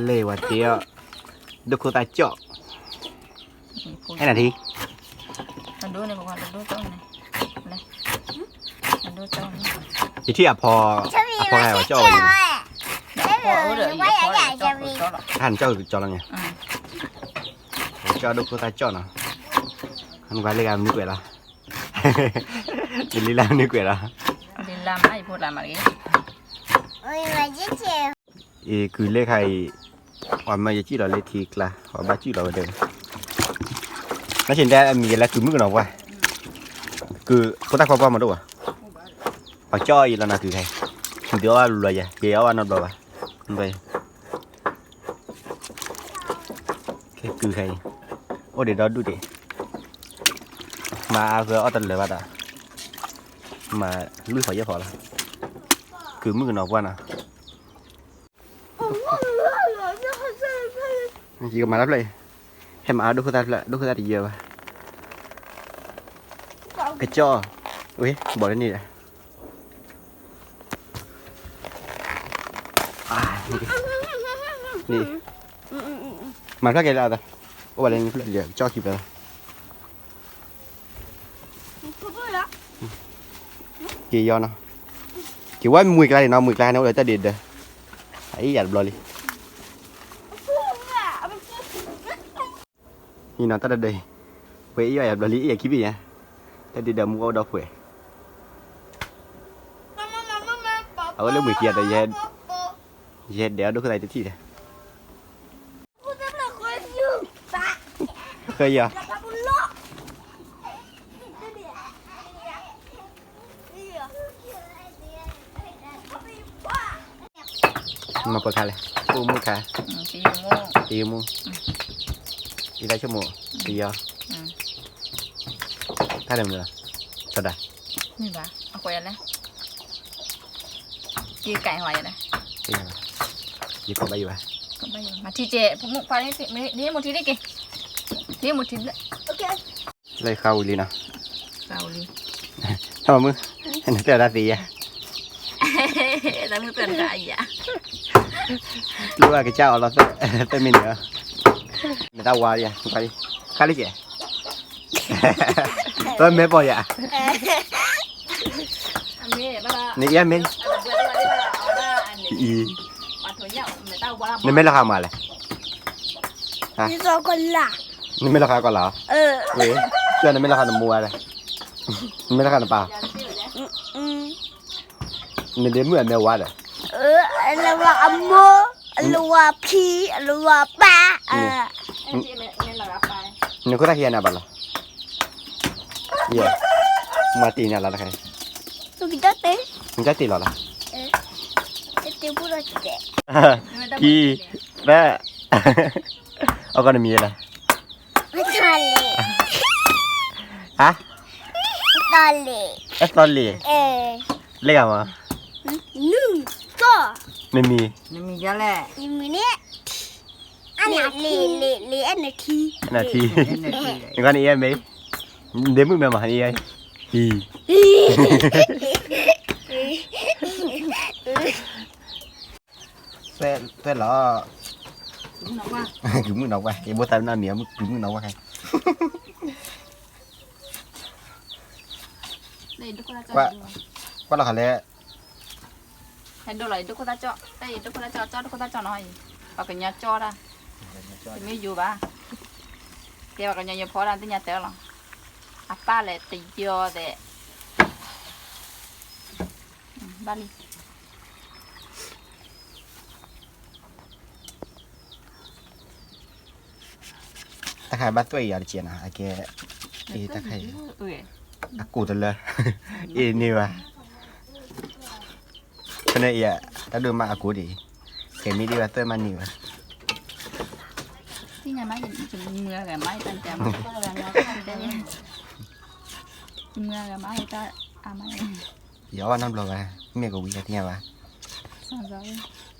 လဲၤဝဲတ့ၢ်အီၤ, ဒိၣ်ခိၣ်သၣ်ကၠီၣ်, အဲၣ်နၤထံ, ယထံၣ်အဖီ, အဖီဂၤဝဲကၠီၣ်ဝဲ, ဟါနကၠီၣ်ကၠီၣ်လီၤန့ၣ်, ကၠီၣ်ဒိၣ်ခိၣ်သၣ်ကၠီၣ်နီၤ, နကွၢ်လၢဂၤမနုၤကွဲးလီၤ, ယလံလၢမနုၤကွဲးလီၤ, ယကုၤလၢခါအံၤ, ပှၤမၢယစံၣ်လီၤလၢထံကျါ, ပှၤဘၣ်စံၣ်လီၤဝဲဒၣ်, နဆ့ၣ်တဲအမံၤယဲလၢကုၤမုၣ်ကနီၤပှၢ်, ကုၤခိၣ်သၣ်ခွါပှၢ်မၤဒိၣ်ဘၣ်, ပှၤကၠီၣ်အံၤလီၤနၤကုၤခဲအံၤ, ဒုးအီၣ်ဘၣ်လီၤယဲ, ယအီၣ်ဘၣ်နီတဘျီဘၣ်, ခဲကုၤခဲအံၤ, အိၣ်ဒံးဒီဒူၣ်ဒံး, မၤအါဃၢအီၣ်တလၢာ်ဘၣ်ဒီး, မၤလွံၢ်ဖီယဲၢ်ဖီလီၤ, ကုၤမုၣ်ကနီၤပှၢ်နီၤ ယကမၤတၢ်ဖျၢၣ်အံၤ, ဟဲမၤအါဒိၣ်ခိၣ်သၣ်တဖျၢၣ်, ဒိၣ်ခိၣ်သၣ်တယၢဘၣ်, ကကၠီၣ်, ဝဲ, ဘီၣ်လၢန့ၣ်ဒီး, မၤဖျၢၣ်ကဲလၢအသး, အိၣ်ဘၣ်လၢန့ၣ်ဖျၢၣ်ဒီး ကၠီၣ်ခံဖျၢၣ်လီၤ က့ၤယီနီၤ, က့ၤဝဲမွှ့ကျါန့ၣ်နီၤ, မွှ့ကျါန့ၣ်အိၣ်ဒီးတၢ်ဒ့ဒၢ, အအံၤယၤတဘျီလံ, ဟံးနီၤတၢ်တဒၢအံၤ, ဝဲအံၤယၤတဘျီလံ အံၤယၤခံဘ့ၣ်ညါ, တၢ်ဒ့ဒၢမူအိၣ်ဒီးဖှဲး, အဝဲလၢမွှ့ခံဂၤဒီး, ယဟဲဒဲးအီၣ်ဒိၣ်ခိၣ်သၣ်တထံၣ်ဒီး ဃၢယီၤ, မၤပှဲၤခါလဲၣ်, ပိာ်မုၣ်ခါ, တယိမူ, ယတၢ်ဆိကမိၣ်, တယီ, တၢ်လဲၤမနုၤလီၤ, ဆီဒၣ်, မ့ၢ်ဘၣ်, အဃိလဲၣ် ယကဲဟီယလဲၣ်, ယကိးဘၣ်ယဘၣ်, မၤထံကဲ, ဖိမုၣ်ခွါ, ဒ်မိၢ်ထံဒ်က့ၤ, ဒ်မိၢ်ထံဘျဲၣ်, လၢယဃါဝံၤလံနီၤ, ဃါဝံၤလံ, တၢ်မုၣ်, နတဲအီၤတၢ်သ့ယါ, တၢ်မုၣ်ပၢၢ်တဂၤအံၤယါ, လၢအကစၢ်အီၤလီၤ, သၢမံးနံး, နတၢ်ဝါယါ, ခါလံကဲ, ပမဲာ်ပီၢ်ယါ, နအံၤမ့ၢ်, အံၤ, နမ့ၢ်လီၤဃာ်မးလဲၣ်, နမ့ၢ်လီၤဃာ်ကီၢ်လၢ်, ဝဲ, ကၠီနမ့ၢ်လီၤဃာ်နမိၢ်ဝါလဲၣ်, နမ့ၢ်လီၤဃာ်နပၢ်, နဒ့မုၣ်အမဲာ်ဝါဒီး, အလဝါအမိၢ်, အလဝါဖံ, အလဝါပၢ်, နခိၣ်သၣ်ခံဂၤန့ၣ်ဘၣ်လီၤ, ယဲ, မၤတ့ၢ်နၤလီၤတခါ, နတၢ်တ့ၢ်လီၤလီၤ, ခံ, သၢ, အီၣ်ကီၢ်နမံၤယဲလဲၣ်, ဟါ, အသီလ့ၣ်, လၢဂၤမး, နမံၤ, နမံၤ, နထံ, နခါန့ၣ်အံၤမ့ၢ်, ဒ့မုၣ်မဲာ်မးန့ၣ်အံၤ, သွဲၣ်လီၤ, ကုၤမုၣ်နီၤဝဲ, ယဘိသးနီတမံၤ, ကုၤမုၣ်နီၤဝဲ, ကွၢ်လီၤဃာ်လဲၣ်, ဟဲဒိလီၤ ယဒိၣ်ခိၣ်သၣ်ကၠီၣ်, တၢ်ယဒိၣ်ခိၣ်သၣ်ကၠီၣ်, တၢ်ယဒိၣ်ခိၣ်သၣ်ကၠီၣ်နီၤအံၤ, ပှၤကညီကၠီၣ်တၢ်, တမ့ၢ်ယိၤဘၣ်, ကဲပှၤကညီယိၤဖီတၢ် သ့ၣ်ညါတဲလီၤ, အပၢ်လဲၤတယီသဲး, ဘၣ်လံ တၢ်ခါဘၣ်သွဲၣ်အံၤအီၤတကဲးနီၤ, အကဲ, တၢ်ခါအံၤ, အကိၢ်တလၢ, အ့ၣ်န့ၢ်ဘၣ်, ဖဲန့ၣ်အံၤ, တၢ်ဒိၣ်မးအကိၢ်ဒံး, ကဲမ့ၢ်ဒ်ဘၣ်သွဲၣ်မးန့ၢ်ဘၣ်, သ့ၣ်ညါမး, မုၢ်ဂၤမး, မုၢ်ဂၤမး, တၢ်အါမး, ယအီၣ်ဘၣ်နီတဘျီဘၣ်, မ့ၢ်ကဝံၤယသ့ၣ်ညါဘၣ်,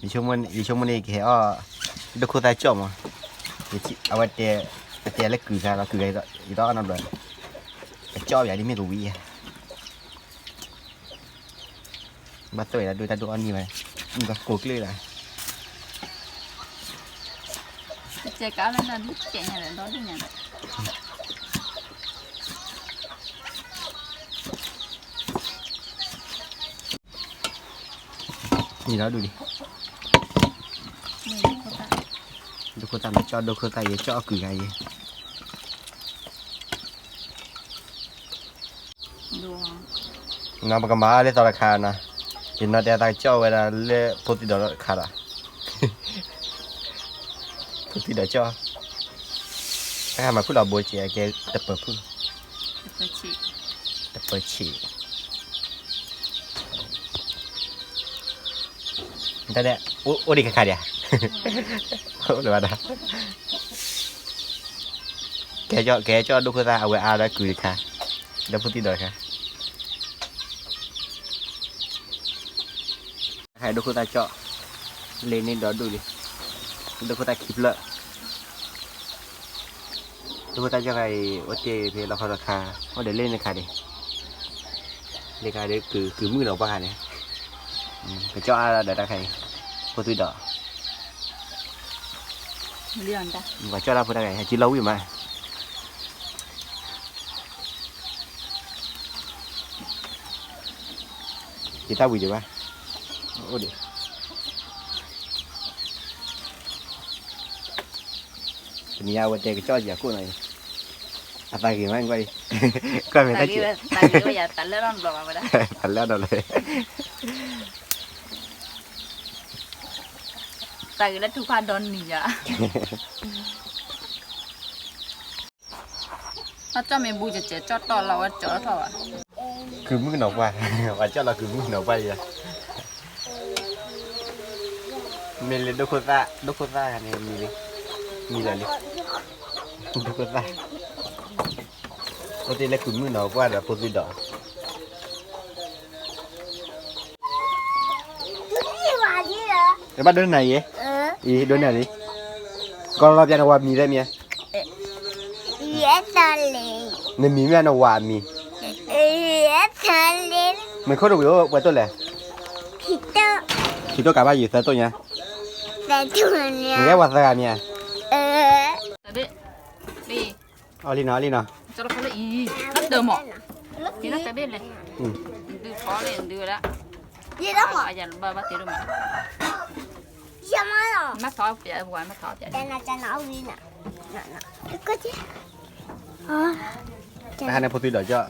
ယဆိကမိၣ်န့ၣ် ယကဟဲအီၣ်, ဒိၣ်ခိၣ်သၣ်ကၠီၣ်မး, အဝဲတဲ, အတဲလၢကုၤခါလီၤ, ကုၤခါ, ယတအီၣ်နီတဘျီ, အကၠီၣ်ယၤဒ်မ့ၢ်ကဝံၤယၤ ဘၣ်သွဲၣ်တၢ်ဒိၣ်တၢ်ဒိၣ်အီၣ်န့ၢ်ဘၣ်, မ့ၢ်ကကိၢ်ကျၢၢ်လီၤ, ကဲကါလၢနဒုးကဲညါဒီး ဒီဒုးညါဒီး န့ၣ်ဒီဒုးလံ, ဒိခိၣ်သၣ်မ့ၢ်ကၠီၣ်ဒိခိၣ်သၣ်ယဲ ကၠီၣ်အီၣ်ကုာ်ဂၤယဲ, နီၢ်ပကမၤလၢသီတခါနီၤ, ယနီၢ်တဲသးကကၠီၣ်ဝဲဒၣ်လၢဖိသံဒီးတခါဒီး ဖိသံဒီးကၠီၣ်, တၢ်ခါမၤဖုၣ်လီၤဘိကဲ အကဲတပၢၤဖုၣ်, တပၢၤဆံး, တၢ်ဒဲး အိၣ်ဒံးခါခါဒံးဧါ, အိၣ်လၢၤဘၣ်ဒီး, ကဲကၠီၣ် ကဲကၠီၣ်ဒိခိၣ်သၣ် အဝဲအါဒီးကုာ်တခါ, ဒီးဖိသံဒီးတခါ တခါဒိခိၣ်သၣ်ကၠီၣ်, လ့န့ၢ်ဒီဒူၣ်လံ, ဒိခိၣ်သၣ်ခံဖျၢၣ်, ဒိခိၣ်သၣ်ကၠီၣ်ခါအံၤ အိၣ်တ့ၢ်ဖဲလီခီတခါ, အိၣ်ဒီးလ့န့ၣ်ခါဒံး, လ့ခါဒံးကုာ်မုၣ်နီၤပှၢ်ခါန့ၣ်, ကကၠီၣ်အါဒီးတၢ်ခါအံၤ, ဖိသွံဒီး, ပှၤကၠီၣ်တၢ်ဖိတၢ်ခါအံၤ ဟဲက့ၤလီၤဝံၣ်မး ယတၢ်ဝံၤဒံးဘၣ်, အိၣ်ဒံး, တနံၤအံၤအဝဲတဲကကၠီၣ်က့ၤအကိၣ်နီၤအံၤ, အသးဂ့ၤမးကွၢ်အံၤ, ကွၢ်မဲာ်တၢ်က့ၤ, သးလၢအီၤဒီးလၢ, သးဂ့ၤလၢထူဖးဒီနံၤယၤ တၢ်ကၠီၣ်မ့ၢ်ဘူးကဲကၠီၣ်တီၢ်လီၤဝဲကၠီၣ်ထီၣ်ဘၣ်, ကုာ်မုၣ်နီၤပှၢ်, ပှၤကၠီၣ်လီၤကုာ်မုၣ်နီၤပှၢ်ယၤ, မ့ၢ်လၢဒိခိၣ်သၣ် ဒိခိၣ်သၣ်န့ၣ်မံၤလံ, မံၤလၢာ်လံ, ဒိခိၣ်သၣ်, အိၣ်တ့ၢ်လၢကုာ်မုၣ်နီၤပှၢ်ဒီးဖိသွံဒီး တဘၣ်ဒိနၤယဲ, အံၤဒိနၤလံ, ကီလီၤပျးနဝၤမံၤသ့မ့ၢ်ဧါ, နမံၤမ့ၢ်နဝၤမံၤ, မ့ၢ်ခိၣ်တဝံၤအိၣ်ပှဲၤတိၣ်လဲၣ်, ခံတိၣ်ကးဘၣ်ယံၤသၢတိၣ်ညါ, နကဲဝၤသၢဂၤမ့ၢ်ဧါ, အီၣ်လံနီၤ အီၣ်လံနီၤ, တၢ်ဟါန့ၣ်ဖိသွံဒီးကၠီၣ်,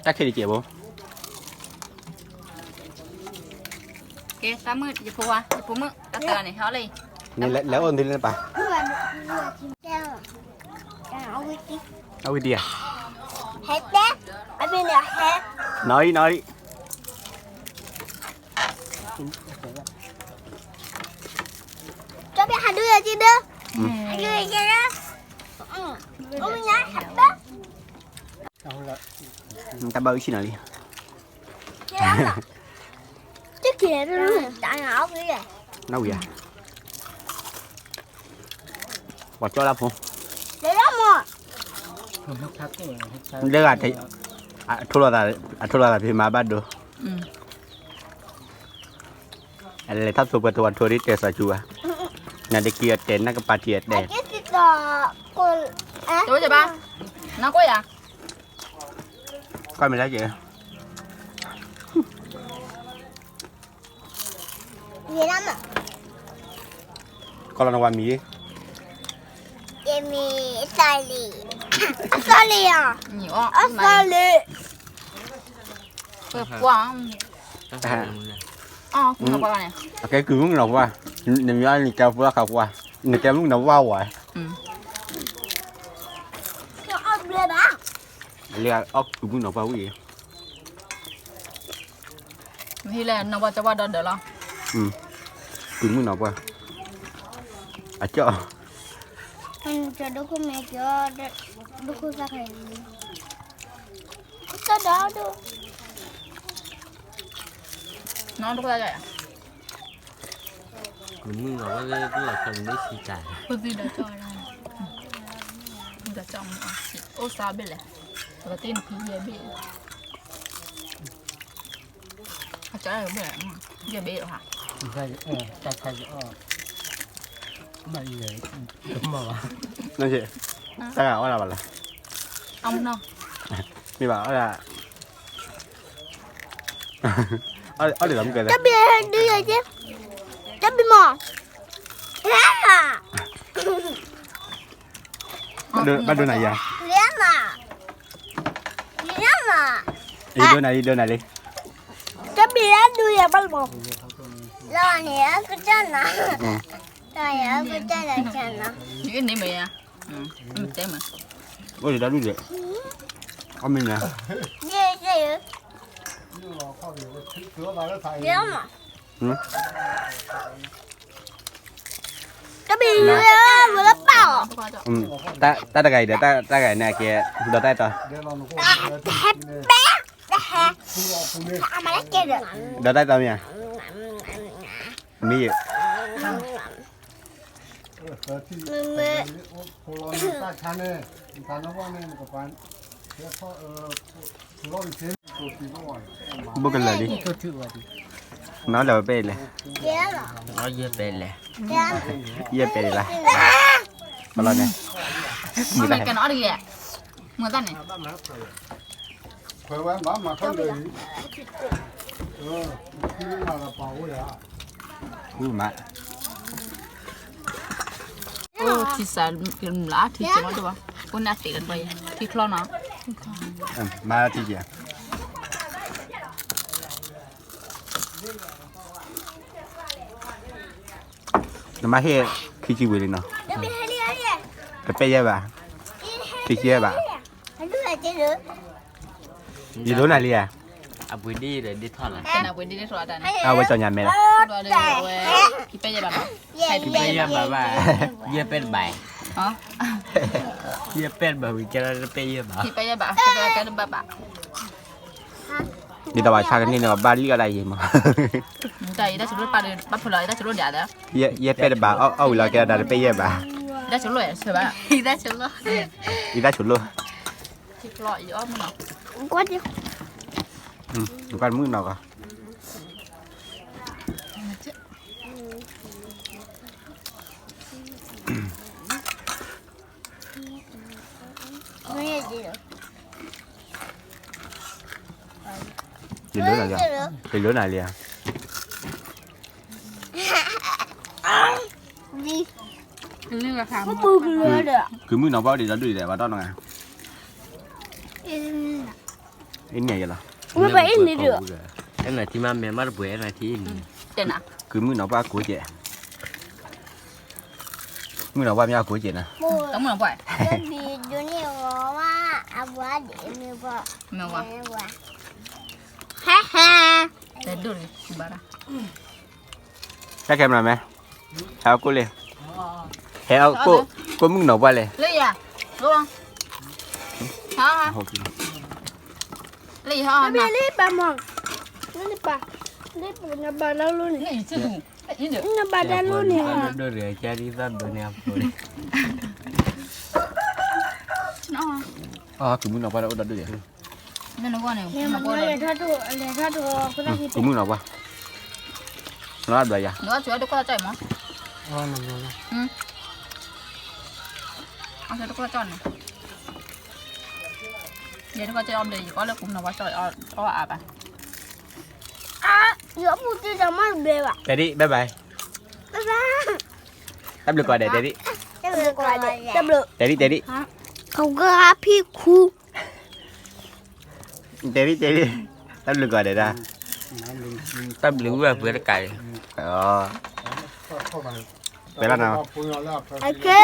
တၢ်ခံးတကဲးဘိ, ကဲ တၢ်မုၣ် ယဖိဝါ ယဖိမုၣ် တၢ်တဂၤန့ၣ် ဟဲအီၣ်လၢအံၤ, လဲၤအိၣ်သုလၢနပၢ်, အဝံၤတံၢ်ဧါ, နီၢ်အံၤ နီၢ်အံၤ, တၢ်ဘၣ်အုၣ်ဆံၣ်နီၤလံ, တၢ်ဝံၤဧါ, ပှၤကၠီၣ်တၢ်ဖိ, လၢဂၤ, အထိၣ်လိာ်သး, အထိၣ်လိာ်သးဖဲမၤဘၣ်ဒိ, အလဲၤထီၣ်သိပှဲၤတဝၤထိၣ်ဒ်တဲစီၤဆူဘၣ်, နၤဒ့ခံအတဲနၢ်ကပၤတံၤအတဲ, ကွၢ်မ့ၢ်လၢက့ၤ ကီလီၤနဝၤမံၤ, အသီလံ, အသီလံ, အကဲကုာ်မုၣ်နီၤပှၢ်, နမ့ၢ်အီၣ်နကဲဖိလၢခးပှၢ်, နကဲမုၣ်နီၤပှၢ်ဝဲ, လၢအီၣ်ကုာ်မုၣ်နီၤပှၢ်ဝံၤ မ့ၢ်လဲၣ် နီၢ်ပှၢ်ကၠီပှၢ်ဒီဒၢးလီၤ, ကုာ်မုၣ်နီၤပှၢ်, အကၠီၣ်, ဒိခိၣ်သၣ်ခါအံၤ, နီၢ်ဒိခိၣ်သၣ်ယၤ, ကုာ်မုၣ်နီၤပှၢ်လၢပလီၤဆီန့ၣ်မ့ၢ်ဆံးတၢ်, ဖိသံဒီးကၠီၣ်, ဒီးကၠီၣ်မ့ၢ်အီၣ်ဆံး, အိၣ်စါဘ့ၣ်လဲၣ်, ပကတ့နဖံယဲၢ်ဘ့ၣ် တၢ်ဘ့ၣ်အီၤ, တၢ်ဆါယအီၣ်, ဘၣ်ယဲ, တမီၢ်ဘၣ်, တၢ်ဂၤအီၣ်ဒၣ်ဘၣ်လီၤ, မ့ၢ်ဘၣ်အီၣ်ဒၣ်, အီၣ်ဒၣ်လီၤမုၢ်ကဲ, တၢ်ဘ့ၣ်ဒုးယဲ, တၢ်ဘ့ၣ်မီၢ်, ဘၣ်ဒိနၤယၤ, ဒိနၤလံ, ဒိနၤလံ, တၢ်ဘ့ၣ်ဒုးယဲဘၣ်လီၤ, လီၤန့ၣ်, ကတၢၢ်နၤ, လီၤန့ၣ်, ကတၢၢ်နၤ, ယကန့ၢ်မ့ၢ်ယါ, မ့ၢ်တဲမး, အိၣ်ဒၣ်ဒုးယဲ, အီၣ်မ့ၢ်နၤ, ယဲ, ယဲ, တၢ်ဘ့ၣ်လၢပၢ်အီၤ, တၢ်တဂၤအံၤဒီး တၢ်ဂၤန့ၣ်ကဲ, ဒီးတၢ်အဲၣ်တီ, တဟဲ, တဟဲ, ဒီးတၢ်အဲၣ်တီမ့ၢ်ဧါ, မ့ၢ်ယဲ, မ့ၢ်, ဘိၣ်ကလၢာ်လံ, မၤလၢပဲလဲၣ်, ယဲပဲလဲၣ်, ယဲပဲလဲၣ်, ဘၣ်လီၤန့ၣ်, မ့ၢ်ကနီၤအီၣ်တဂ့ၤ, မ့ၢ်တၢ်န့ၣ် ခွဲးဝဲမၤမၤခီလၢာ်လံ, မၤလၢပာ်အိၣ်ယၤ, မၤ, အိၣ်ထံစးမုၢ်လၢ် ထံစးမီၢ်တဘၣ်, အိၣ်န့ၣ်အသ့ၣ်လၢတဘၣ်ယၤ, ထံချီနီၤ, မၤထံစး နမၤဟ့ၣ်ခံဆံဝံၤလံနီၤ, တပဲယဲၢ်ဘၣ်, ခံဆံယဲၢ်ဘၣ်, ယဒိနၤလံဧါ, အပှ့ၤဒ်ဒီးဒ်ထီၣ်လီၤ, အဝဲကၠီညါမဲလီၤ, ခံပဲယဲၢ်ဘၣ်ဘၣ်, ယဲၢ်ပဲတဘၣ်, ယဲၢ်ပဲတဘၣ်ဝံၤ ကဲလၢတပဲယဲၢ်ဘၣ်, တဘၣ်ဘၣ်, ဒ်သိးဘၣ်ဆါကန့ၢ်န့ၣ် ဘၣ်လံအီၣ်ဒၣ်ယဲၢ်မး, တၢ်ယတၢ်ဆိလိၣ်ပာ်ဒီး ဘၣ်ဖုးလီၤ ယတၢ်ဆိလိၣ်ဒၣ်ဒီး, ယဲၢ်ပဲတဘၣ် အီၣ်ဝံၤလီၤကဲဒၣ်တပဲယဲၢ်ဘၣ်, ယတၢ်ဆိလိၣ်, ယတၢ်ဆိလိၣ်, ယတၢ်ဆိလိၣ်, ကွၢ်မုၢ်နီၤကီး, ယလိနၤလံ, ယလိနၤလံဧါ, ကုမုၣ်နီၤပှၢ်ဒံးဒီးဒုးဒံးဘၣ်တီၢ်နီၤ, အ့န့ၣ်ယလီၤ, အဲၣ်နၤထံမးမဲာ်မးတပှဲၤအဲၣ်နၤထံ, ကုမုၣ်နီၤပှၢ်ကိးကဲး, မုၣ်နီၤပှၢ်မ့ၢ်အကိးကဲးနၤ, ဟဲဟဲ, တၢ်ခဲမနၤမဲ, ဟဲအကိၣ်လံ, ဟဲအကိၣ်, ကိၣ်မုၣ်နီၤပှၢ်လဲၣ်, လၢယၤ, လၢယၤ, လၢယၤ, လၢယၤ, လၢယၤ, နဘၣ်တၢ်လိၣ်န့ၣ်, နဘၣ်တၢ်လိၣ်န့ၣ်, ကုမုၣ်နီၤပှၢ်တအိၣ်ဒီးဒုးယၤ, ကုမုၣ်နီၤပှၢ်, နဘၣ်ယၤ, အတကွၢ်ကၠီၣ်န့ၣ်, ယတကွၢ်ကၠီၣ်အီၣ်ဘျဲၣ် ယကွၢ်လၢကုမုၣ်နီၤပှၢ်ကၠီၣ်အီၣ်အါဘၣ်, ယအပူၤတ့ၢ်ဒီးမ့ၢ်ဘျဲၣ်ဘၣ်, တဲဒံး bye bye, တၢ်ဘျုးကိးဂၤဒဲး တဲဒံး, တၢ်ဘျုး, တဲဒံး တဲဒံး, အဂၤဖံခူ တဲဒံး တဲဒံး, တၢ်ဘျုးကိးဂၤဒဲးဒၣ်, တၢ်ဘျုးဝဲပှဲၤတကးအံၤ, ပှဲၤလီၤနီၤ, အကဲ